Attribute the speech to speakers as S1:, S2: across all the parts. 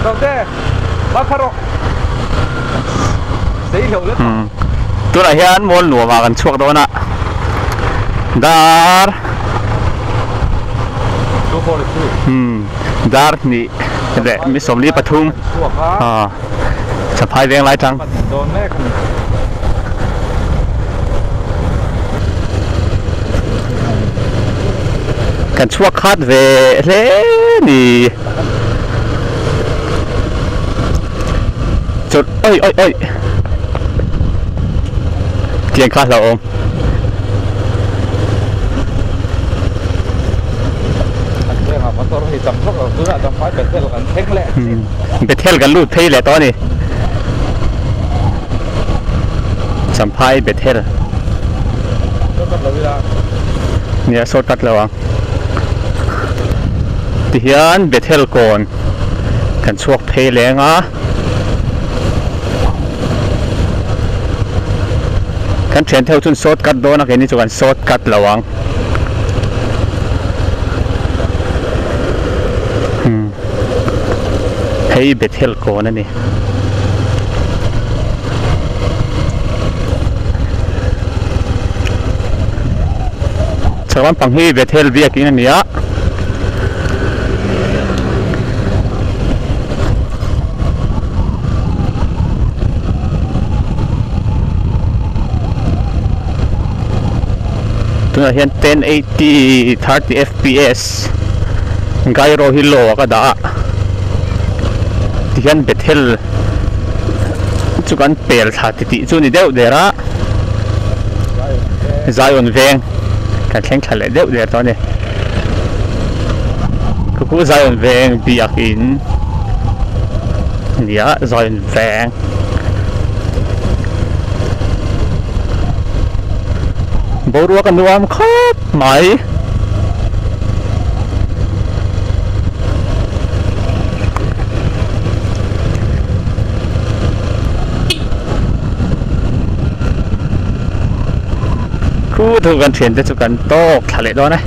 S1: Zote, va kha rawh. Sei lo let.
S2: Tunah hian mual nuamah kan chhuak dawn a, dar dar hnih leh mi 43 Champhai veng lai tang. Kan chhuak khat ve hle ni. Chawt oi oi oi. Tiang kha hlauh awm. Bethel kan lut phei leh tawh a ni. Champhai Bethel. Nia shortcut lo ang. Tihian Bethel kawn kan chhuak phei leng a. Kan thian theuh chuan shortcut dawn a keini chu kan shortcut lo ang. Hei Bethel kawn a ni. Chhak lampang hi Bethel biakin a ni a. Tunah hian 1080 30 fps gyro hi low ah ka dah a tihian Bethel chu kan pel thla titih chu a ni deuh der a Zion veng kan thleng thla leh deuh der tawh a ni Kukhu Zion veng biakin a ni a Zion veng. Boruak a nuam khawp mai. Khu thu kan thiante chu kan tawk thla leh dawn e.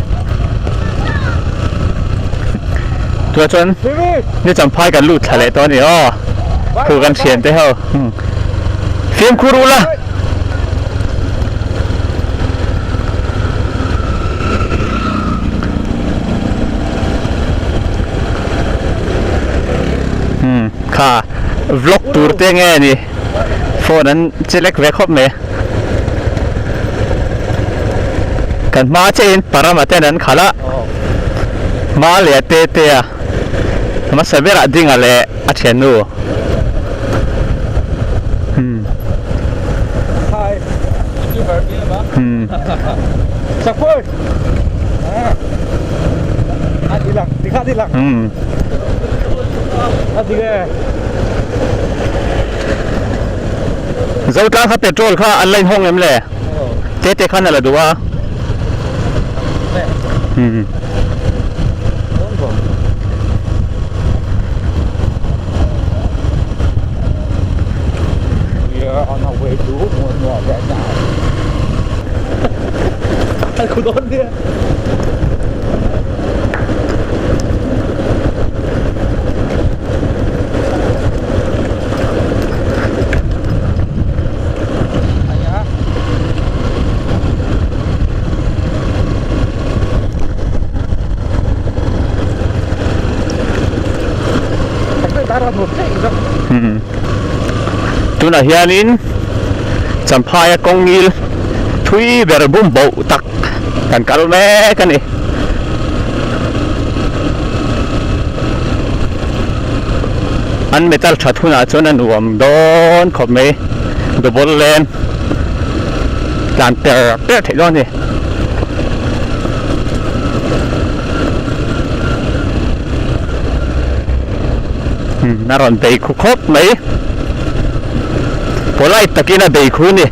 S2: Tunah chuan ni champhai kan lut thla leh tawh a ni aw. Khu kan thiante ho. Fimkhur ula. Kha vlog tur te nge ni phone an che lek ve khawp mai kan hma chiah in parama ten an khalh a hma leh a te te a hmasa berah ding a leh a thiannu hmm
S1: Hi YouTuber hmm Support
S2: hmm Zotlang kha petrol kha an la inhawng em le te te khan a la duh a hmm
S1: We are on our way to right now.
S2: Tunah hianin Champhaia kawng ngil thui ber bum boh tak kan kal mek a ni. An metal that hunah chuan a nuam dawn khawp mai double lane tlan per per theih dawn a ni. A rawn bei khu khawp mai polite takin a bei khu a ni.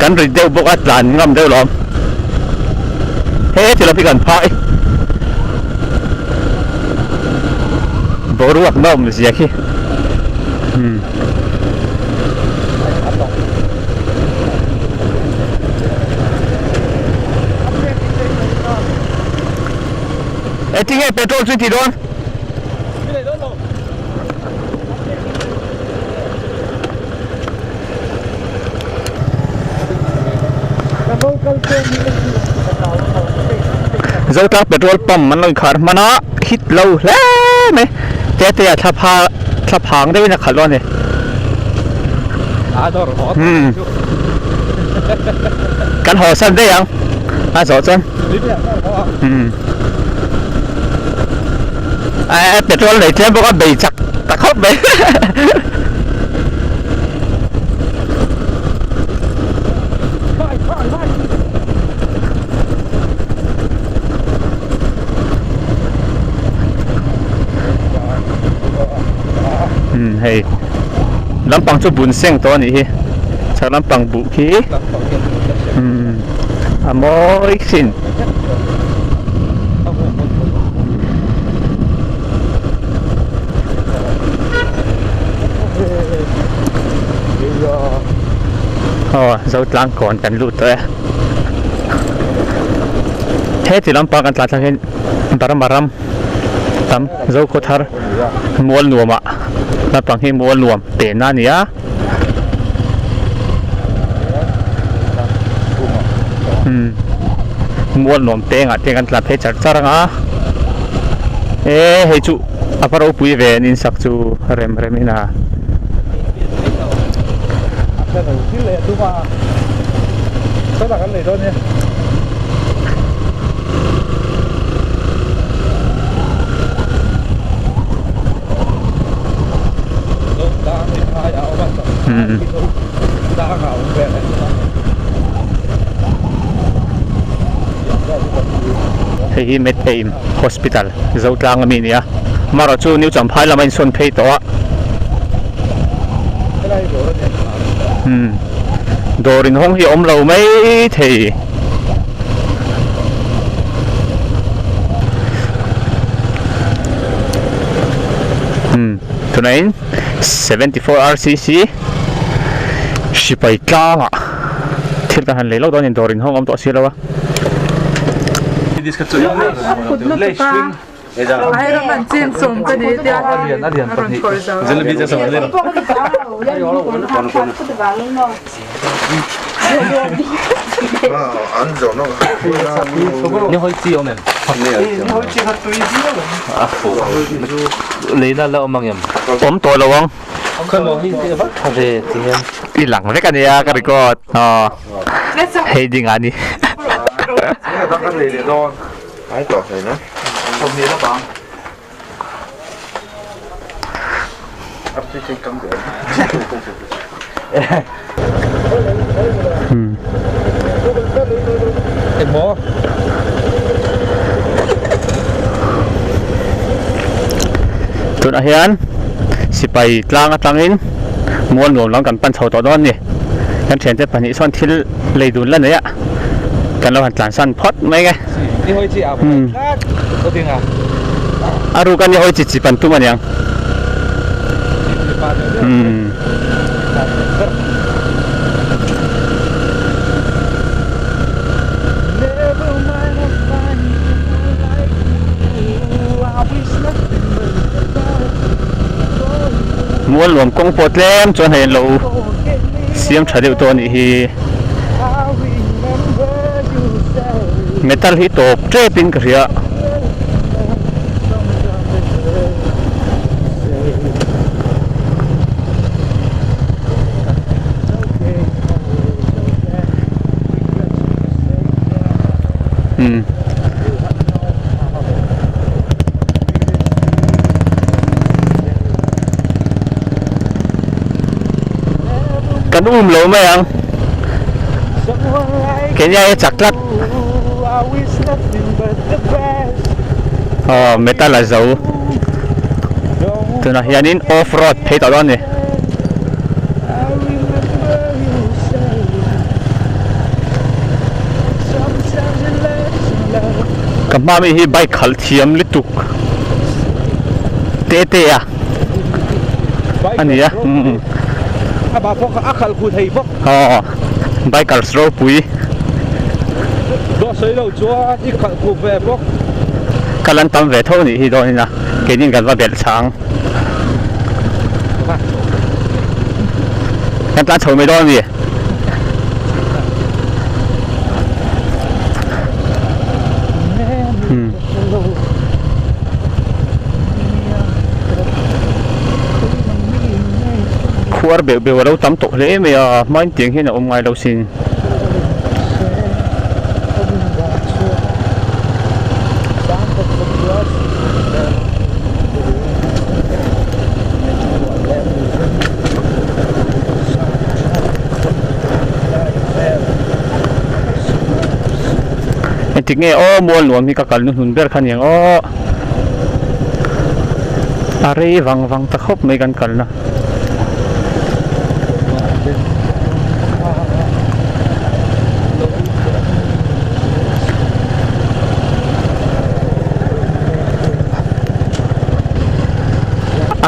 S2: Kan rit deuh bawk a tlan ngam deuh lawm. He ti lam hi kan phai. Boruak nawm zia khi. Hmm. E tinge petrol chu i ti dawn? Zotlang petrol pump an lo inkhar hman a hit lo hle mai te te ah thla pha thla phang deuhin a khalh dawn a ni umm kan haw san daih ang a zawh chuan umm petrol nei tlem bawk a bei chak ta khawp mai. Umm hei lampang chu bun seng tawh a nih hi chhak lampang buh khi umm a mawi thin. Aw Zotlang kawn kan lut tawh e heti lampang kan tlan thlak hian Burma ram tam Zokhawthar mual nuamah lampang hi mual nuam pehna a ni a. Umm mual nuam pengah te kan tlan phei char char ang a e hei chu a va ropui ve an insak chu rem rem in a. Hei hi Med Aim Hospital Zotlang ami a ni a amaherawh chu New Champhai lama insawn phei tawh a dawr inhawng hi a awm lo mai thei. Tunah in. 74 RCC sipai tlangah thil kan han lei lo dawn a ni dawr inhawng a awm tawh si lo a. Awm tawh lo ang. I lang vek a nia ka record. Aw hei ding ah ni. Tunah hian sipai tlang atangin mual nuam lam kan pan chho tawh dawn a ni. Kan thiante pahnih sawn thil lei dun la nei a, kan lo han tlansan phawt mai nge. A ruk a ni hawi chi chi pan tum a niang. Mual nuam kawng pawh tlem chuan hei an lo siam tha deuh tawh a nih hi. Metal hi tawp tep in ka hria. Hmm. Kan um lo mai ang. Kenya e chak tlat. Aw metal a zo. Tunah hianin off road phei tawh dawn a ni. hma mi hi bike khalh thiam lutuk te te a a ni a
S1: amah pawh kha a khalh khu thei bawk
S2: aw bikers ropui
S1: dawh sawi lo chuan i khalh khu ve bawk
S2: kal an tam ve tho a nih hi dawn in a keinin kan va belh chhang kan tlan chho mai dawn a ni. Khuar beuh beuh a lo tam tawh hle mai a hmain tiang hian a awm ngai lo sin. Engtik nge aw mual nuam hi ka kal hnuhnun ber kha niang aw a rei vang vang ta khawp mai kan kalna.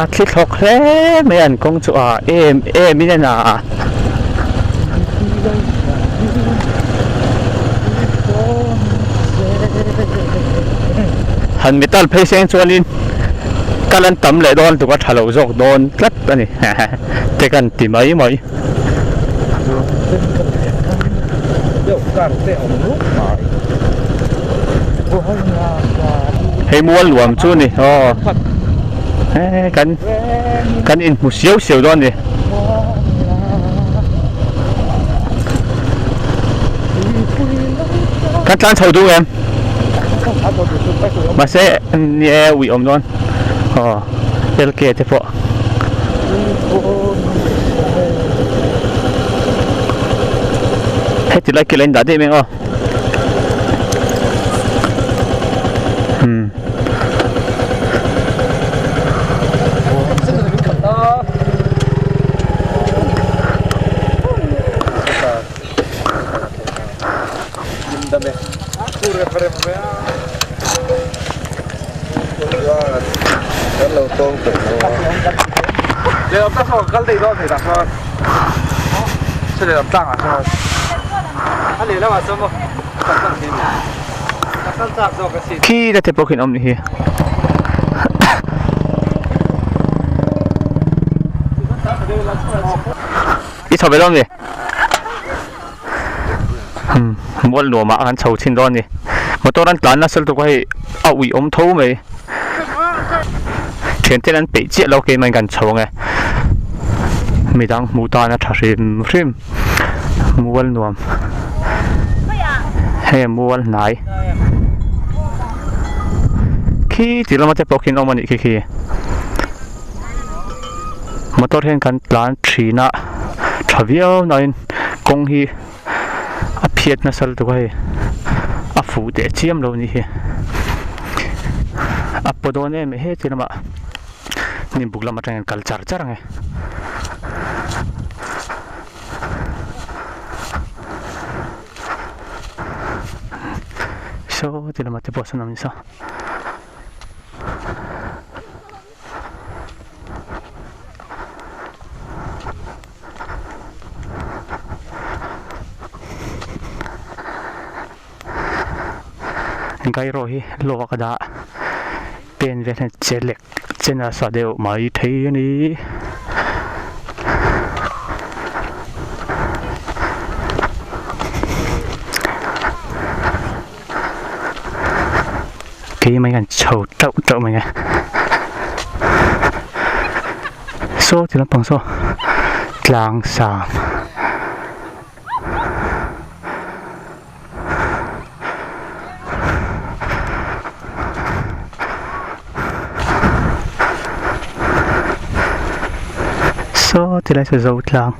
S2: A thli thlawk hle mai a an kawng chu a em em in a na a. Han metal phei seng chuanin kal an tam leh dawn tuk a tha lo zawk dawn tlat a ni te kan ti mai mai. Hei mual nuam chu a ni aw he kan kan inhmu siau siau dawn a ni. Kan tlan chho duh em? Mahse ni e ui awm dawn aw LK te pawh. Heti lai kil a indah daih mai ang aw. Hmm. Khi te pawh khi an awm nih hi. I chho ve dawn mi? Hmm mual nuamah kan chho chhin dawn a ni. Motor an tlan nasa lutuk a hei a ui awm tho mai. Thianten an peih chiah lo keimah in kan chho ang e. Midang hmuh tan a tha hrim hrim. Mual nuam hei mual hnai khi ti lama te pawh khi an awm a nih khi khi motor hian kan tlan thin a tha viau nain kawng hi a phiat nasa lutuk a hei a fuh teh chiam lo a nih hi a paw dawn em he ti lamah hnim buk lam atangin kal char char ang e. Saw ti lamah te pawh sawn a awm nasa. Gairo hi lawk a dah pen vel hian che lek che nasa deuh mai thei a ni. Keimah hian chho teuh teuh mai a saw ti lampang saw tlang sang. Saw ti lai saw zo tlang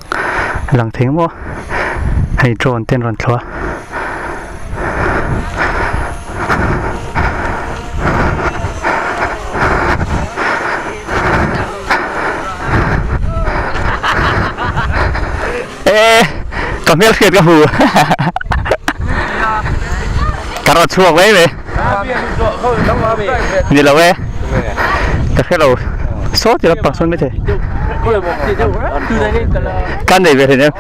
S2: a lang thei maw hei drone te an rawn thlawh a. E ka hmel hriat ka hmu ka rawn chhuak mai mai. Ni lo e. Ka hre lo. Saw ti lampang sawn maithei. Ka nei ve hleinem.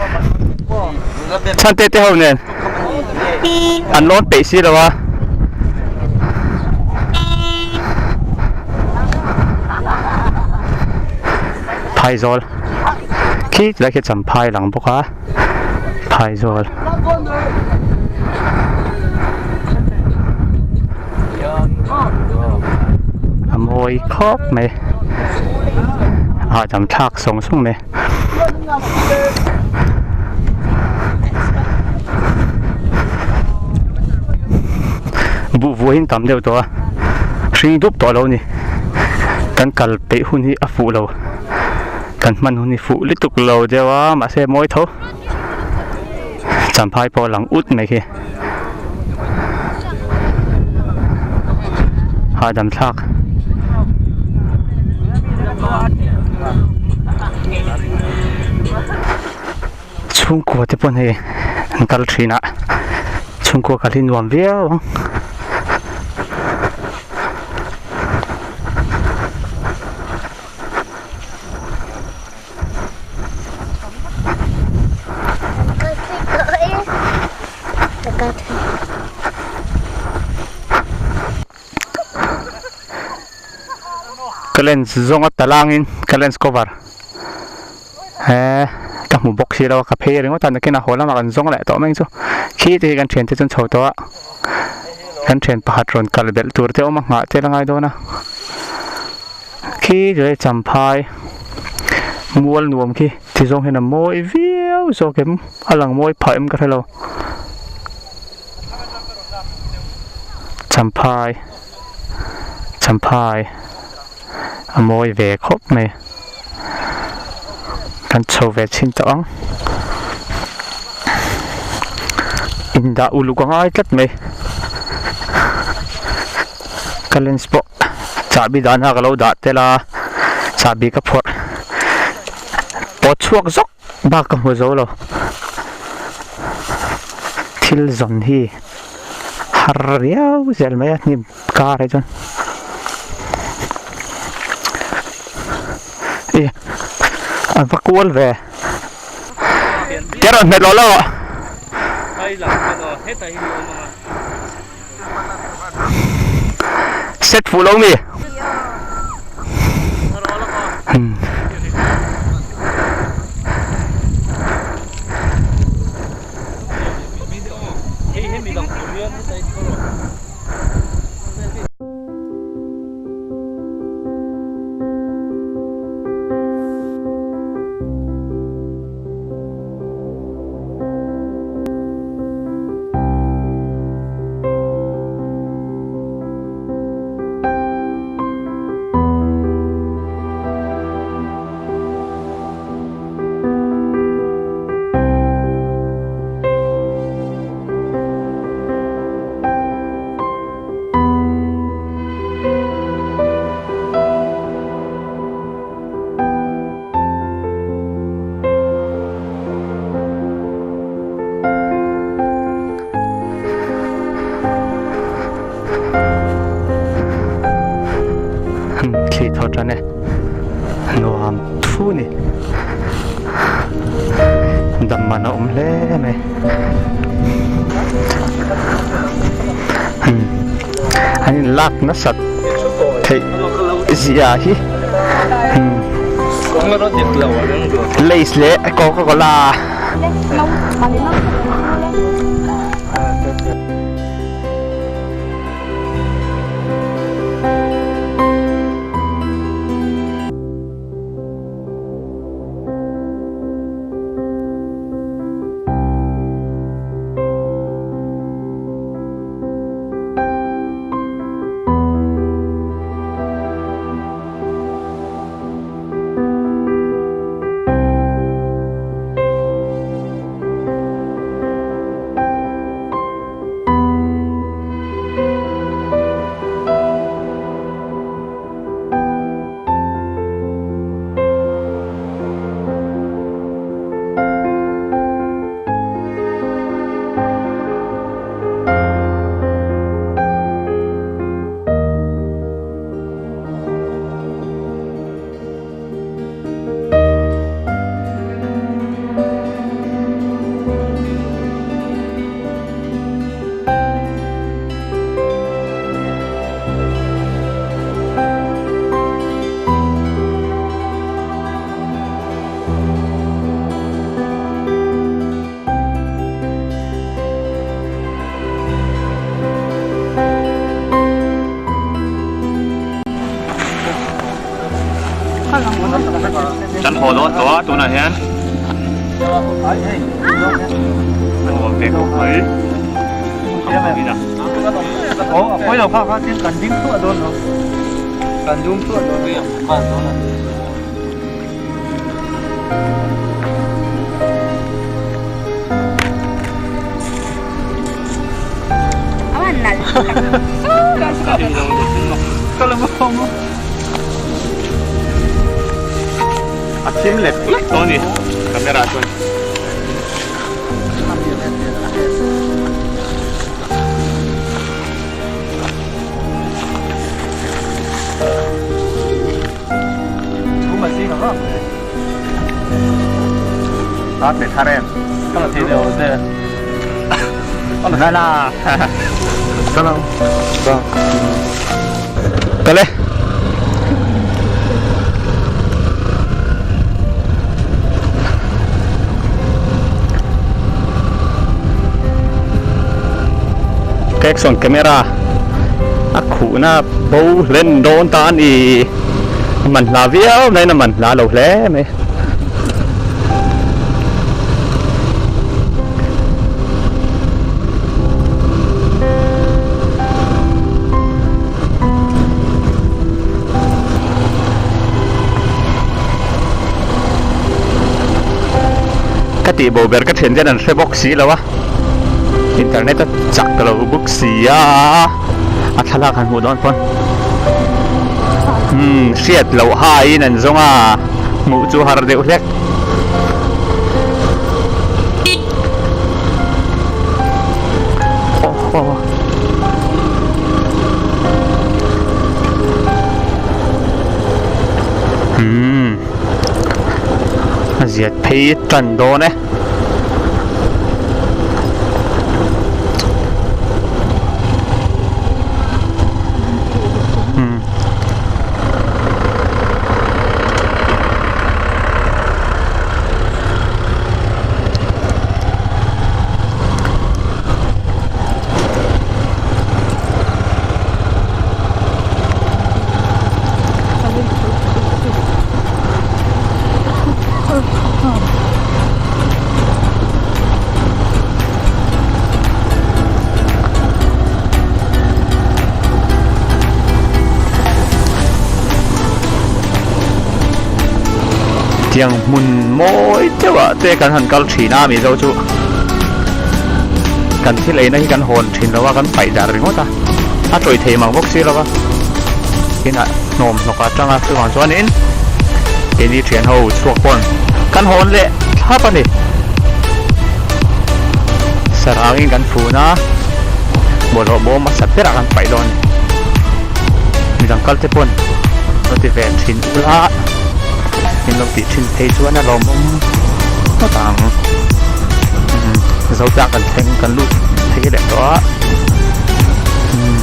S2: Chhante te ho nen an lawn peih si lo a. Phaizawl khi tilai khi champhai lang bawk a phaizawl. A mawi khawp mai a hahdam thlak sawng sawng mai. Buh vuahin tam deuh tawh a hring dup tawh lo a ni kan kal peih hun hi a fuh lo kan hman hun hi fuh lutuk lo deuh a mahse mawi tho champhai pawh a lang ut mai khi hahdam thlak. Chhungkua te pawh hei an kal thin a chhungkua kal hi nuam viau ang. Ka lens zawnga talangin ka lens cover he ka hmu bawk si lo a ka phei ringawt a nakinah haw lamah kan zawng leh tawh mai chu khi te hi kan thiante chu an chho tawh a kan thian pakhat rawn kal belh tur te awm a nghah te la ngai dawn a. Khi chu hei champhai mual nuam khi ti zawng hian a mawi viau zawk em a lang mawi phah em ka hre lo champhai champhai a mawi ve khawp mai kan chho ve chhin tawh ang indah uluk a ngai tlat mai ka lens pawh. Chahbi dahna ka lo dah tel a, chahbi ka phawrh pawt chhuak zawk bak ka hmu zo lo. Thil zawn hi har riau zel mai a hnim kar ah chuan ih a va kual ve keraw hmet lawh lawh. Set fuh lo mi? Thli thaw tan e nuam thu ni dam man a awm hle mai an in lak nasat theih zia hi lace leh coca cola. hian a nuam ve khawp mai A thim lek lek tawh a ni camera chuan. Thar em? Kal e. Action camera a khuhna bo hlen dawn ta a ni. A man hla viau mai in a man hla lo hle mai. Ka tih bo ber ka thian ten an hre bawk si lo a, internet a chak lo bawk si a, a thlalak han hmuh dawn pawn umm hriat loh haiin an zawng a. Hmuh chu har deuh hlek. Umm a ziat phei tan dawn e. Tiang hmun mawi deuh ah te kan han kal thin a mizo chu kan thil eina hi kan hawn thin lo a kan paih dar ringawt a a tawih thei mang bawk si lo va tin ah hnawm hnawk ah tang a chuvang chuanin keini thian ho chhuak pawn kan hawn leh thlap a ni sarangin kan fun a bawlhhlawh bawm a sat berah kan paih dawn a ni midang kal te pawn lo ti ve thin ula min lo tih thin phei chuan a lawmawm ngawt ang umm zo tlak kan thleng kan lut phei leh tawh a umm.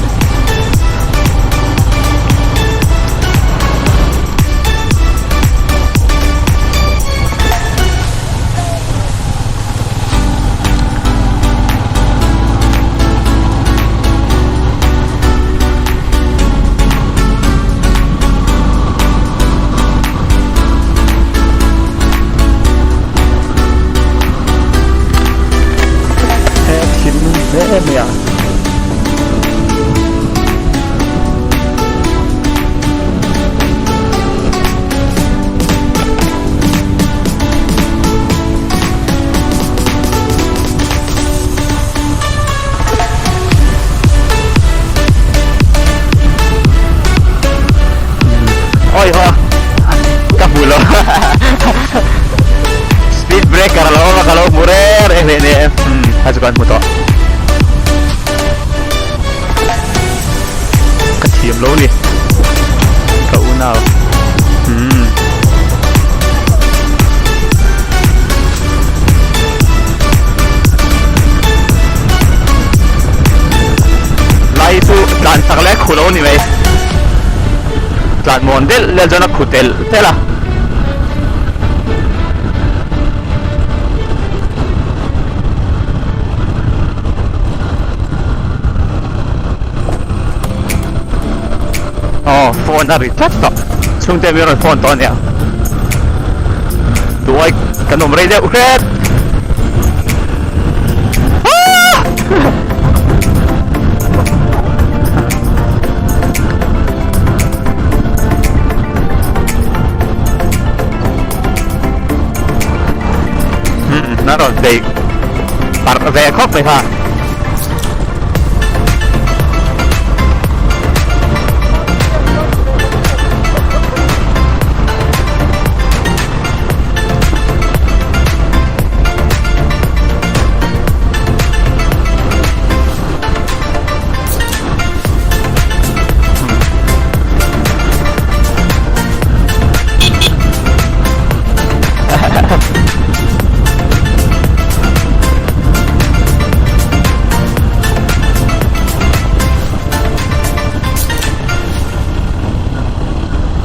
S2: He thim hle mai a. Oi ho ka hmu lo speed breaker a lo awm a ka lo hmu reng reng hle nia em a chu kan hmu tawh ka thiam lo ni ka unau umm. Lai chu tlan chak leh khu lo ni mai tlan muan delh delh chuan a khu telh telh a. Aw phone a ri tlat tawh chhungte mi rawn phone tawh ania. Duai kan awm rei deuh hret. Na rawn bei parh ve khawp mai kha.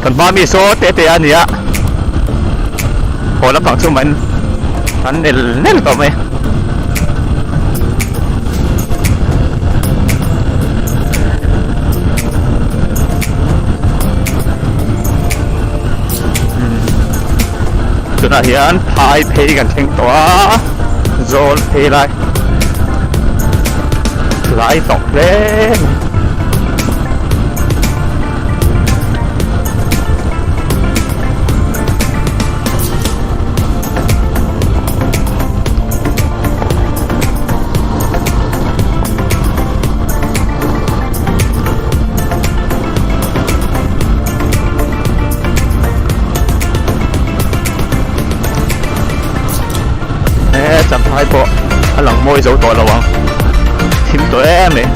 S2: Kan hma mi saw te te a nia haw lampang chu man an nel nel tawh mai. Tunah hian phai phei kan thleng tawh a zawl phei lai lai tawh hle mai. He champhai pawh a lang mawi zo tawh lo ang thim tawh em mai.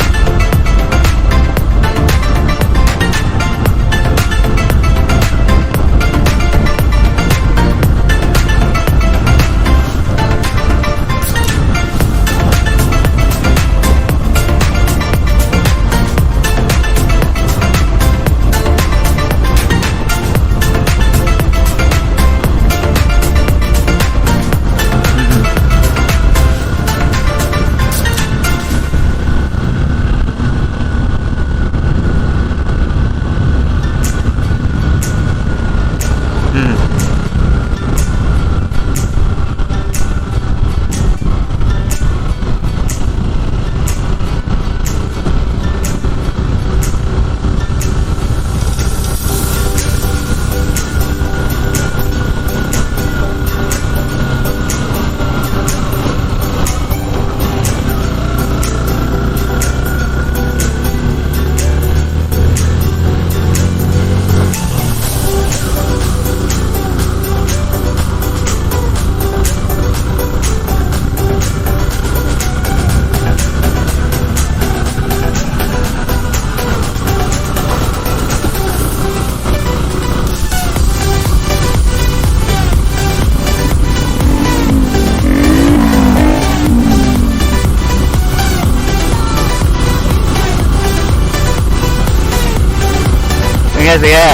S2: Enge enge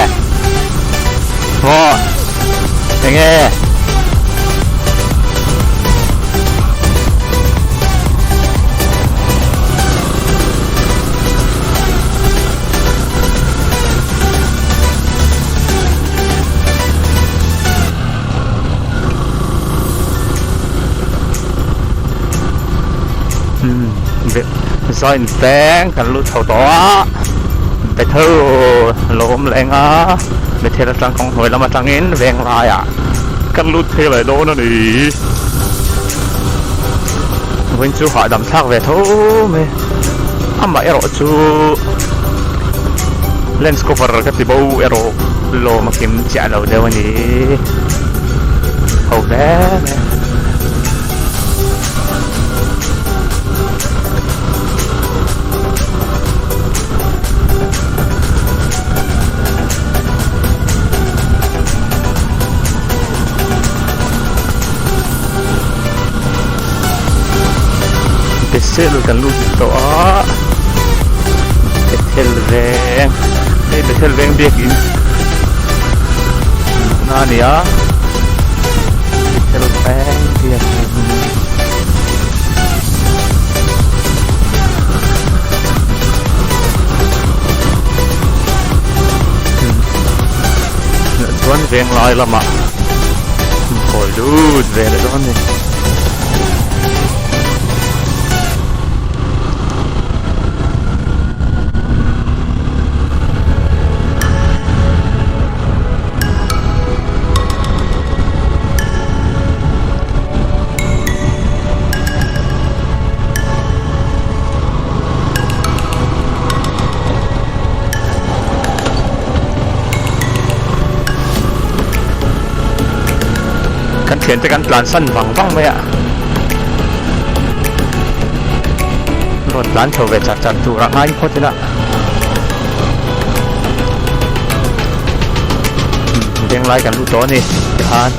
S2: maw enge Zain veng kan lut chho tawh a Bethel lo awm leng a Bethel atang kawng hnuai lam atangin veng laiah kan lut phei leh dawn a ni vawiin chu hahdam thlak ve tho mai amah erawh chu lens cover ka ti bo erawh lawm a kim chiah lo deuh a ni ho hle mai. Bethel kan lut tawh a Bethel veng hei Bethel veng biakin na a ni a Bethel veng biakin chuan veng lai lamah. Kawi lut ve leh dawn a ni. Kan thiante kan tlan san vang vang mai a rawn tlan chho ve char char tur a ngai phawt ila venglai kan lut tawh a ni tikhan.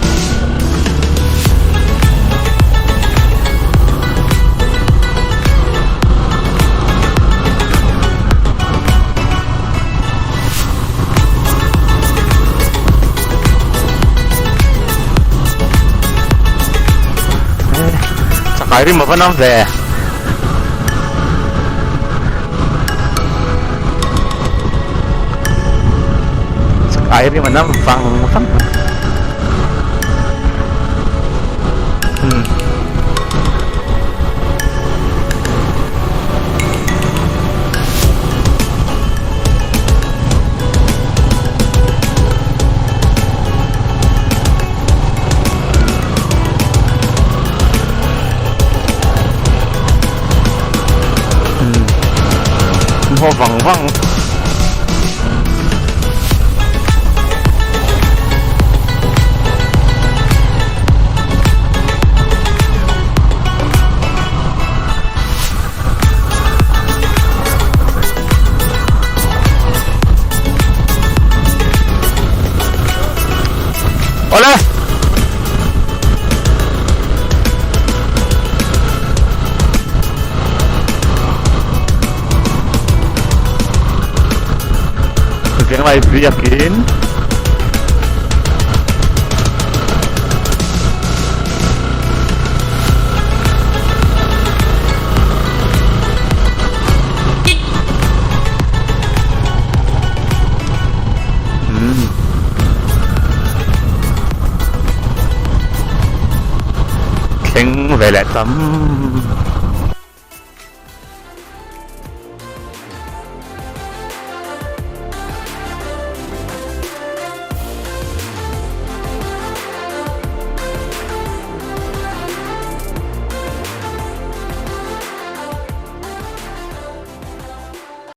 S2: Chakai rim a va nam ve. Chakai rim a nam vang vang. Hmm. Hmm. Haw vang vang. Awle! Venglai biakin Thleng ve leh tam.